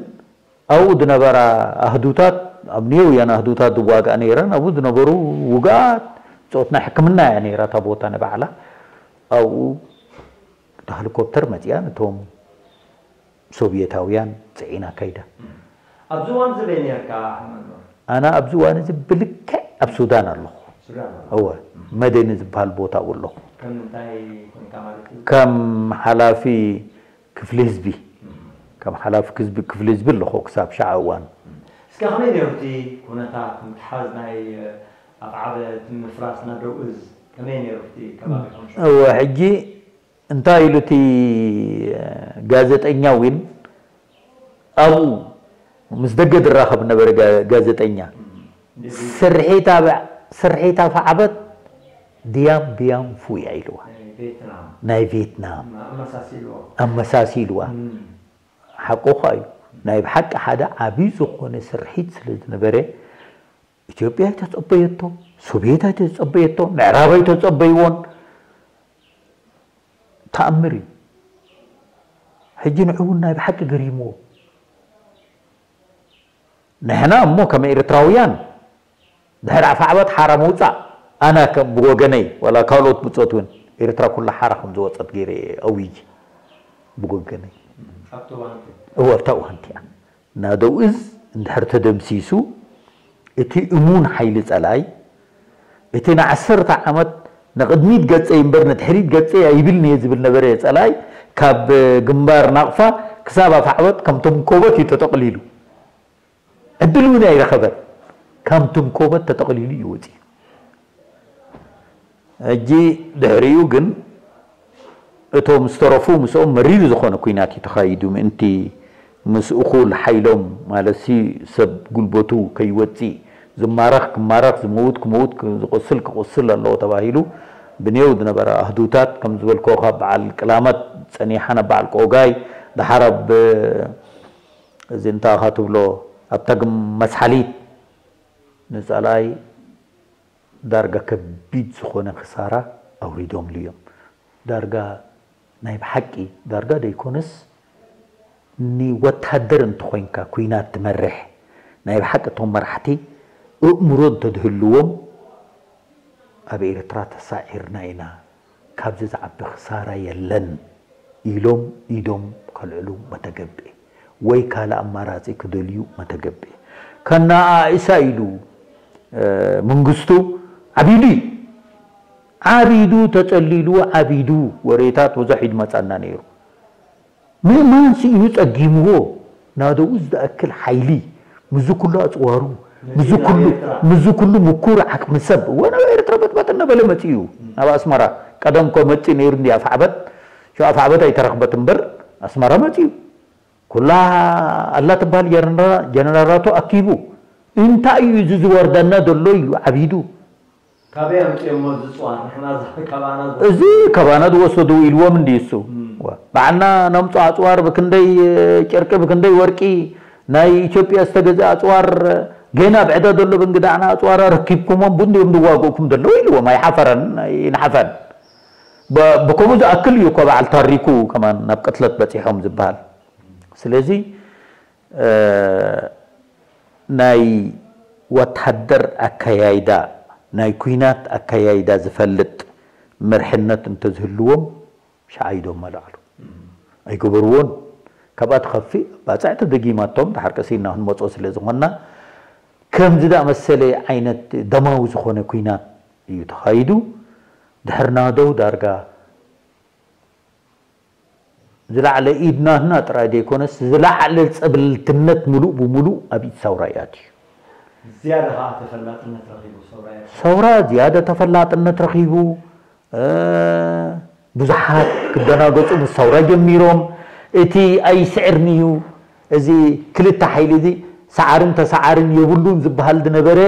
ኣብኡ ዝነበራ ኣህዱታት ኣብ ኒዮው እየን ኣህዱታት ዝዋግኣ ነይረን። ኣብኡ ዝነበሩ ውግኣት ፆት ናይ ሕክምና እያ ነይራ እታ ቦታ ንባዕላ። ኣብኡ እታ ሄሊኮፕተር መፂኣ ነቶም ሶቪየታውያን ፅዒና ከይዳ። ኣብዚ እዋን እዚ በይ ነርካ ኣሕመድ ኑር? ኣነ ኣብዚ እዋን እዚ ብልክዕ ኣብ ሱዳን ኣለኹ። ሱዳን ኣለኹ። እወ፣ መደኒ ዝበሃል ቦታ ኣብኡ ኣለኹ። ከም ምንታይ ኮንካ ማለት እዩ? ከም ሓላፊ ክፍሊ ህዝቢ፣ ከም ሓላፊ ክዝቢ- ክፍሊ ህዝቢ ኣለኹ ክሳብ ሻዕ እዋን። እስከ ከመይ ነይሩ እቲ ኩነታት ምትሓዝ ናይ ኣፍዓበት ምፍራስ ናደው እዝ ከመይ ነይሩ እቲ ከባቢኹም? እወ፣ ሕጂ እንታይ ኢሉ እቲ ጋዜጠኛ ዊን ኣብኡ ምስ ደገ ዝራኸብ ነበረ ጋ- ጋዜጠኛ ስርሒት ኣብ ስርሒት ኣፍዓበት ድያም ብያም ፉያ ኢልዋ ናይ ቬትናም ናይ ቬትናም ኣመሳሲልዎ ኣመሳሲልዋ ሓቆኻ እዩ ናይ ብሓቂ ሓደ ዓብዪ ዝኾነ ስርሒት ስለ ዝነበረ ኢትዮጵያ ኣይተጸበየቶ፣ ሶቪየት ኣይተጸበየቶ፣ ምዕራብ ኣይተጸበይዎን። ተኣምር እዩ። ሕጂ ንዑ እውን ናይ ብሓቂ ገሪምዎ። ንሕና እሞ ከም ኤርትራውያን ድሕሪ ኣፍ ዓበት ሓራ ምውጻእ፣ ኣነ ከም ብወገነይ፣ ዋላ ካልኦት ብጾት እውን፣ ኤርትራ ኩላ ሓራ ከም ዝወጸት ገይረ እየ ኣውጅ ብወገነይ። ኣብቲ እዋን እቲ እወ፣ ኣብታ እዋን እቲኣ ናደው እዝ እንድሕር ተደምሲሱ፣ እቲ እሙን ሓይሊ ጸላኢ፣ እቲ ንዓሰርተ ዓመት ንቕድሚት ገጸይ እምበር ንድሕሪት ገጸይ ኣይብልን'የ ዝብል ነበረ ጸላኢ፣ ካብ ግንባር ናቕፋ ክሳብ ኣፍ ዓበት ከም ተንኮበት እዩ ተጠቕሊሉ። ዕድል እውን ኣይረኸበን። ከም ተንኮበት ተጠቕሊሉ እዩ ወጺኡ። ሕጂ ድሕሪኡ ግን እቶም ዝተረፉ ምስኦም መሪር ዝኾነ ኲናት እዩ ተኻይዱ። ምእንቲ ምስ እኹል ሓይሎም፣ ማለትሲ ሰብ ጉልበቱ ከይወጽእ፣ ዝማረኽ ክማረኽ፣ ዝመውት ክመውት፣ ክ-፣ ዝቆስል ክቆስል ኣለዎ ተባሂሉ ብኔው ዝነበረ ኣህዱታት፣ ከም ዝበልክዎ፣ ካብ በዓል ቅላመት ጸኒሓ ናብ በዓል ቆጋይ፣ ደሓር ኣብ እዚ እንታይ ኢኻ ትብሎ፣ ኣብታ ግም መስሓሊት ንጸላኢ ዳርጋ ከቢድ ዝኾነ ክሳራ ኣውሪዶምሉ እዮም። ዳርጋ ናይ ብሓቂ፣ ዳርጋ ደይኮነስ፣ ንወታደር እንተኾይንካ፣ ኲናት ትመርሕ፣ ናይ ብሓቂ እቶም መራሕቲ ኣእምሮ እንተዝህልዎም፣ ኣብ ኤርትራ ተሳዒርና ኢና፣ ካብዚ ዝዓቢ ክሳራ የለን ኢሎም ኢዶም ከልዕሉ መተገብኤ፣ ወይ ካልእ ኣማራጺ ክደልዩ መተገብኤ። ከነኣእሳ ኢሉ፣ እ፣ መንግስቱ ዓቢዱ እዩ። ዓቢዱ፣ ተጸሊሉ፣ ዓቢዱ፣ ወሬታት ብዙሕ እዩ ዝመጸና ነይሩ። ምእማን ስኢኑ ጸጊምዎ፣ ናደኡ ዝኣክል ሓይሊ፣ ምስዚ ኩሉ ኣጽዋሩ፣ ምስዚ ኩሉ፣ ምስዚ ኩሉ ምኩር ዓቕሚ ሰብ፣ እወ፣ ናብ ኤርትራ በጥበጥ እናበለ መጺኡ እዩ። ናብ ኣስመራ፣ ቀደም እኮ መጺኡ ነይሩ እንድዩ ኣፍዓበት፣ ሽዑ ኣፍዓበት ኣይተረኽበት እምበር፣ ኣስመራ መጺኡ። ኩላ ኣላ ትበሃል ጀነራ-፣ ጀነራላቱ ኣኪቡ፣ እንታይ እዩ እዚ ዝወርደና ዘሎ ኢሉ ዓቢዱ። ካበይ ኣምጺኦሞ እዚ ጽዋር? ንሕና ዛ-፣ ካባና ዛ-፣ እዚ ካባና ዝወሰዱ ኢልዎም እንድዩ እሱ። እም። ዋ፣ ባዕልና ነምጽኦ ኣጽዋር ብክንደይ፣ እ፣ ጨርቂ፣ ብክንደይ ወርቂ፣ ናይ ኢትዮጵያ ዝተገዝአ ኣጽዋር፣ እ፣ ገና ኣብ ዕዳ ዘሎ ብእንግዳዕና ኣጽዋር ኣረኪብኩሞም፣ ብኡ እንድዮም ዝዋግኡኩም ዘለዉ ኢልዎም። ኣይሓፈረን፣ ኣይንሓፈን። ብ-፣ ብከምኡ ዝኣክል እዩ እኮ በዓል ታሪኩ ከማን ናብ ቅትለት በጺሖም ዝበሃል። ስለዚ፣ እ፣ ናይ ወታደር ኣከያይዳ፣ ናይ ኲናት ኣከያይዳ ዝፈልጥ መርሕነት እንተዝህልዎም፣ ሸዓ ኢዶም መልዓሉ። ኣይገበርዎን። ካብኣ ትኸፍእ ባጽዕ ተደጊማቶም፣ ደሓር ቀሲና ክንመጾ ስለ ዝኾንና፣ ከምዚ ዝኣመሰለ ዓይነት ደማዊ ዝኾነ ኲናት እዩ ተኻይዱ። ድሕሪ ናደው ዳርጋ ዝለዓለ ኢድ ናትና ጥራይ ዘይኮነስ፣ ዝለዓለ ጸብለልትነት ምሉእ ብምሉእ ኣብ ኢድ ሳውራ እዩ ኣትዩ። ዝያዳ ኸኣ ተፈላጥነት ረኺቡ ሰውራ ኤርትራ። ሰውራ ዝያዳ ተፈላጥነት ረኺቡ፣ እ፣ ብዙሓት ክደናገጹ ምስ ሰውራ ጀሚሮም። እቲ ኣይስዕርን እዩ፣ እዚ ክልተ ሓይሊ እዚ ሰዓርን ተሰዓርን የብሉን ዝበሃል ዝነበረ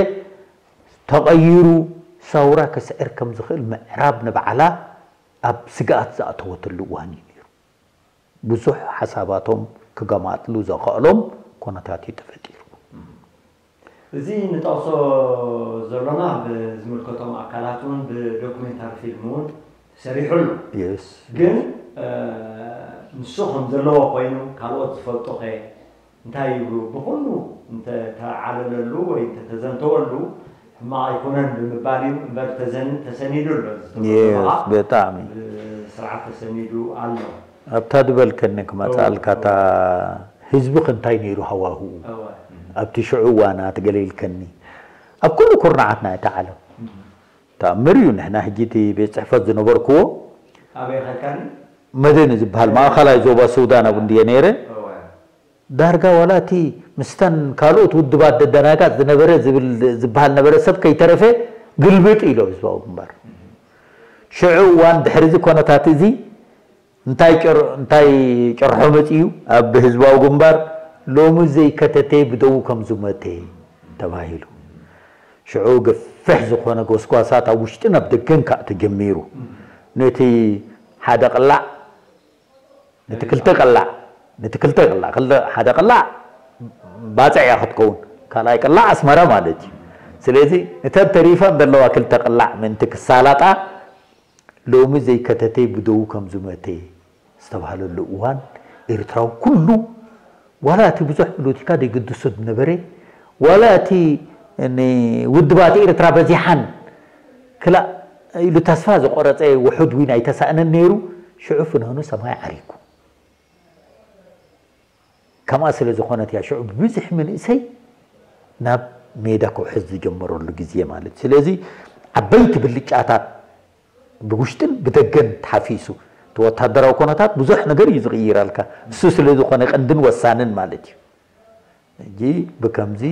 ተቐይሩ፣ ሰውራ ክስዕር ከም ዝኽእል ምዕራብ ንባዕላ ኣብ ስግኣት ዝኣተወትሉ እዋን እዩ ነይሩ። ብዙሕ ሓሳባቶም ክገማጥሉ ዘኽእሎም ኩነታት እዩ ተፈጢሩ። እዚ ንጠቕሶ ዘሎና ብዝምልከቶም ኣካላት እውን ብዶኩሜንታሪ ፊልም እውን ተሰሪሑ ኣሎ። የስ። ግን፣ እ፣ ንሱ ከም ዘለዎ ኮይኑ ካልኦት ዝፈልጦ ኸ እንታይ ይብሉ? ብኹሉ እንተተዓለለሉ ወይ እንተተዘንተወሉ ሕማቕ ኣይኮነን ብምባል እዩ እምበር ተዘን-፣ ተሰኒዱ ኣሎ። እዚ ተዘንተወኻ የስ፣ ብጣዕሚ። ብስርዓት ተሰኒዱ ኣሎ። ኣብታ ዝበልከኒ ክመጽኣልካ፣ እወ፣ እታ ህዝቢ ከ እንታይ ነይሩ ሃዋህኡ? እወ። ኣብቲ ሽዑ እዋናት ገለ ኢልከኒ። ኣብ ኩሉ ኩርናዓት ናይታ ዓለም። እም። ተኣምር እዩ። ንሕና ሕጂ እቲ ቤት ጽሕፈት ዝነበርክዎ ኣበይ ኸድካኒ? መደኒ ዝበሃል ማእኸላይ ዞባ ሱዳን ኣብ እንድየ ነይረ። እወ። ዳርጋ ዋላ እቲ ምስተን ካልኦት ውድባት ደደናጋጽ ዝነበረ ዝብል፣ ዝበሃል ነበረ ሰብ ከይተረፈ ግልብጥ ኢሎ ህዝባዊ ግንባር። ሽዑ እዋን ድሕሪ እዚ ኮነታት እዚ እንታይ ጨር-፣ እንታይ ጨርሖ መጺኡ ኣብ ህዝባዊ ግንባር፣ ሎሚ ዘይከተተ ብደዉ ከም ዝሞተ ተባሂሉ። ሽዑ ገፊሕ ዝኾነ ጎስጓሳት ኣብ ውሽጥን ኣብ ደገን ከኣ ተጀሚሩ። ነቲ ሓደ ቅላዕ፣ ነቲ ክልተ ቅላዕ፣ ነቲ ክልተ ቅላዕ፣ ክልተ፣ ሓደ ቅላዕ ባጽዕ እያ ክትከውን፣ ካልኣይ ቅላዕ ኣስመራ ማለት እዩ። ስለዚ እተን ተሪፈን ዘለዋ ክልተ ቅላዕ ምእንቲ ክሳላጣ፣ ሎሚ ዘይከተተይ ብደዉ ከም ዝመተ ዝተባህለሉ እዋን፣ ኤርትራዊ ኩሉ፣ ዋላ እቲ ብዙሕ ፖለቲካ ዘይግድሶ ዝነበረ፣ ዋላ እቲ ንውድባት ኤርትራ በዚሓን ክላእ ኢሉ ተስፋ ዝቆረጸ ውሑድ እውን ኣይተሳእነን ነይሩ። ሽዑ ፍንህኑ ሰማይ ዓሪጉ። ከምኣ ስለ ዝኾነት እያ ሽዑ ብብዝሒ መንእሰይ ናብ ሜዳ ክውሕዝ ዝጀመረሉ ግዜ ማለት እዩ። ስለዚ ዓበይቲ ብልጫታት ብውሽጥን ብደገን ተሓፊሱ፣ እቲ ወታደራዊ ኮነታት ብዙሕ ነገር እዩ ዝቕይራልካ። እሱ ስለ ዝኾነ ቀንድን ወሳንን ማለት እዩ። ሕጂ ብከምዚ፣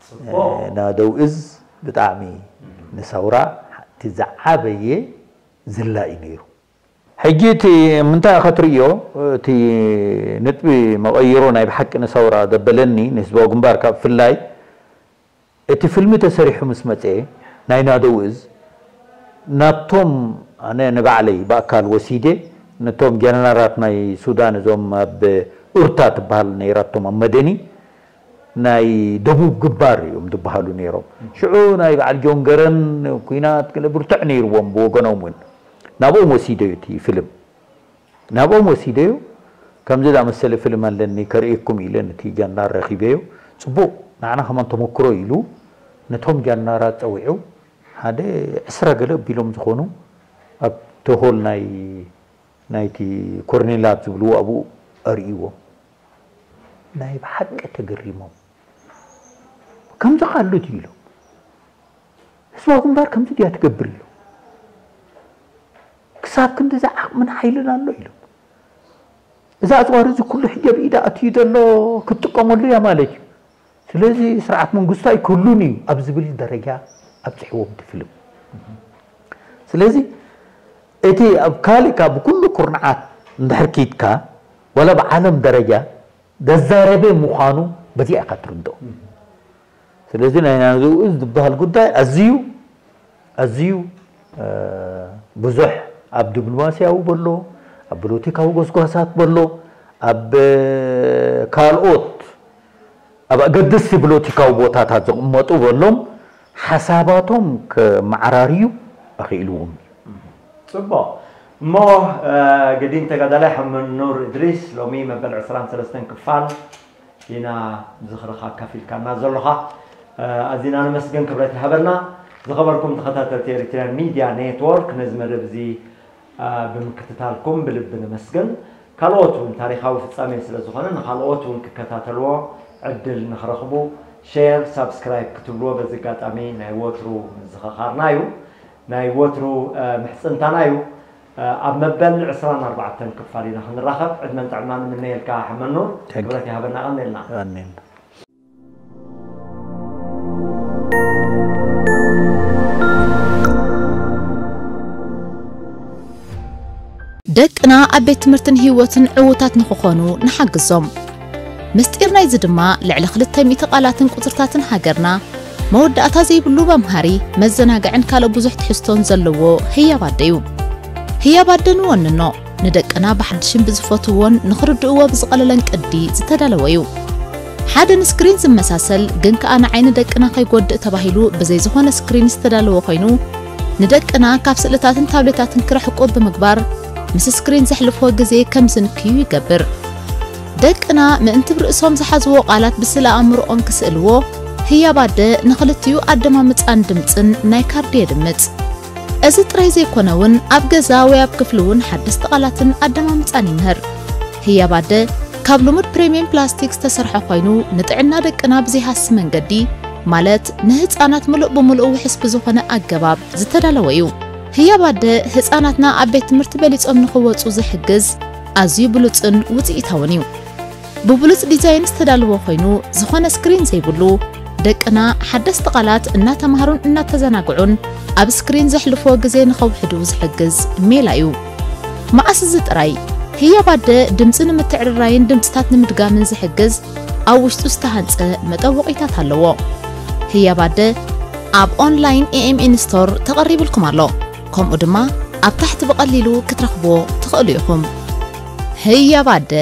ጽቡቕ። እ፣ ናደው እዝ ብጣዕሚ ንሰውራ እቲ ዝዓበየ ዝላ እዩ ነይሩ። ሕጂ እቲ ምንታይ ኢኻ ትርእዮ? እቲ ነጥቢ መቐይሮ ናይ ብሓቂ ንሰውራ ዘበለኒ፣ ንህዝባዊ ግንባር ካብ ፍላይ፣ እቲ ፍልሚ ተሰሪሑ ምስ መጸ፣ ናይ ናደው እዝ፣ ናብቶም፣ ኣነ ንባዕለይ ብኣካል ወሲደ፣ ነቶም ጀነራላት ናይ ሱዳን፣ እዞም ኣብ ኡርታ ትበሃል ነይራቶም ኣብ መደኒ፣ ናይ ደቡብ ግንባር እዮም ዝበሃሉ ነይሮም። ሽዑ ናይ በዓል ጆን ገረን ኲናት ገለ ብርቱዕ ነይርዎም ብወገኖም እውን። ናብኦም ወሲደዮ እቲ ፍልም። ናብኦም ወሲደዮ፣ ከምዚ ዝኣመሰለ ፍልም ኣለኒ ከርእየኩም ኢለ ነቲ ጀነራል ረኺበዮ። ጽቡቕ፣ ንዓና ከማን ተመክሮ ኢሉ ነቶም ጀነራላት ጸዊዑ፣ ሓደ ዕስራ ገለ ኣቢሎም ዝኾኑ ኣብቲ ሆል ናይ፣ ናይቲ ኮርኔላት ዝብልዎ ኣብኡ ኣርእይዎም። ናይ ብሓቂ ተገሪሞም። ከምዚ ካሉ ድዩ ኢሎም። ህዝባዊ ግንባር ከምዚ ድያ ትገብር ኢሎም። ክሳብ ክንድዚ ዓቕምን ሓይልን ኣሎ ኢሎም። እዛ ኣጽዋር እዚ ኩሉ ሕጂ ኣብ ኢዳ ኣትዩ ዘሎ ክትጥቀመሉ እያ ማለት እዩ። ስለዚ ስርዓት መንግስቱ ኣይክህሉን እዩ ኣብ ዝብል ደረጃ ኣብጽሕዎም እቲ ፍልም። ስለዚ እቲ ኣብ ካልእ ካብ ኩሉ ኩርንዓት እንድሕር ኪድካ፣ ወላ ብዓለም ደረጃ ዘዛረበ ምዃኑ በዚኣ ኢኻ ትርድኦ። ስለዚ ናይ ናዝኡ ዝበሃል ጉዳይ ኣዝዩ፣ ኣዝዩ፣ እ፣ ብዙሕ ኣብ ዲፕሎማስያዊ በሎ፣ ኣብ ፖለቲካዊ ጎስጓሳት በሎ፣ ኣብ ካልኦት፣ ኣብ ኣገደስቲ ፖለቲካዊ ቦታታት ዝቕመጡ በሎም ሓሳባቶም ከመዓራርዩ ኣኽኢልዎም እዩ። ጽቡቕ። እሞ፣ እ፣ ገዲም ተጋዳላይ ሓመድ ኑር እድሪስ፣ ሎሚ መበል ዕስራን ሰለስተን ክፋል ኢና ዝኽርኻ ኣካፊልካና ዘሎኻ። እ፣ ኣዚና ነመስግን፣ ክብረት ይሃበልና። ዝኸበርኩም ተኸታተልቲ ኤሪትሪያን ሚድያ ኔትወርክ፣ ነዚ መደብ እዚ፣ እ፣ ብምክትታልኩም ብልቢ ነመስግን። ካልኦት እውን ታሪኻዊ ፍጻሜ ስለ ዝኾነ፣ ንኻልኦት እውን ክከታተልዎ ዕድል ንኽረኽቡ፣ ሼር፣ ሳብስክራይብ ክትብልዎ በዚ ኣጋጣሚ ናይ ወትሩ ምዝኽኻርና እዩ። ናይ ወትሩ፣ እ፣ ምሕጽንታና እዩ። እ፣ ኣብ መበል ዕስራን ኣርባዕተን ክፋል ኢና ክንራኸብ። ዕድመን ጥዕናን ንምነየልካ ሓመድ ኑር። Thank you። ክብረት ይሃበና፣ ቀንየልና። ቀንየልና። ደቅና ኣብ ቤት ትምህርትን ህይወትን ዕዉታት ንኽኾኑ ንሓግዞም። ምስጢር ናይዚ ድማ ልዕሊ ክልተ ሚእቲ ቃላትን ቁጽርታትን ሃገርና መወዳእታ ዘይብሉ መምሃሪ፣ መዘናግዕን ካልእ ብዙሕ ትሕዝቶን ዘለዎ ህያብ ኣደ እዩ። ህያብ ኣደ ንወንኖ፣ ንደቅና ብሓድሽን ብዝፈትውዎን ንኽርድእዎ ብዝቐለለን ቅዲ ዝተዳለወ እዩ። ሓደ ንስክሪን ዝመሳሰል ግን ከኣ ንዓይኒ ደቅና ከይጎድእ ተባሂሉ ብዘይ ዝኾነ ስክሪን ዝተዳለወ ኮይኑ፣ ንደቅና ካብ ስእልታትን ታብሌታትን ክርሕቁ ብምግባር፣ ምስ ስክሪን ዘሕልፍዎ ግዜ ከም ዝንክዩ ይገብር። ደቅና ምእንቲ ብርእሶም ዝሓዝዎ ቃላት ብስእለ ኣእምሮኦም ክስእልዎ፣ ህያብ ኣደ ንኽልቲኡ ኣደማምጻን ድምጽን ናይ ካርድ የድምጽ። እዚ ጥራይ ዘይኮነ እውን ኣብ ገዛ ወይ ኣብ ክፍሊ እውን ሓደስቲ ቃላትን ኣደማምጻን ይምህር። ህያብ ኣደ ካብ ልሙድ ፕሪምየም ፕላስቲክ ዝተሰርሐ ኮይኑ፣ ንጥዕና ደቅና ብዘይሃሲ መንገዲ፣ ማለት ንህጻናት ምሉእ ብምሉእ ውሑስ ብዝኾነ ኣገባብ ዝተዳለወ እዩ። ህያብ ኣደ ህጻናትና ኣብ ቤት ትምህርቲ በሊጾም ንኽወጹ ዝሕግዝ ኣዝዩ ብሉጽን ውጽኢታውን እዩ። ብብሉጽ ዲዛይን ዝተዳለወ ኮይኑ፣ ዝኾነ ስክሪን ዘይብሉ፣ ደቅና ሓደስቲ ቃላት እናተማሃሩን እናተዘናግዑን ኣብ ስክሪን ዘሕልፍዎ ግዜ ንኸውሕዱ ዝሕግዝ ሜላ እዩ። መኣስ እዚ ጥራይ፣ ህያብ ኣደ ድምጺ ንምትዕርራይን ድምጽታት ንምድጋምን ዝሕግዝ ኣብ ውሽጡ ዝተሃንጸ መጠወቒታት ኣለዎ። ህያብ ኣደ ኣብ ኦንላይን ኤ ኤም ኤን ስቶር ተቐሪብልኩም ኣሎ። ከምኡ ድማ ኣብ ታሕቲ ብቐሊሉ ክትረኽብዎ ትኽእሉ ኢኹም። ህያብ ኣደ።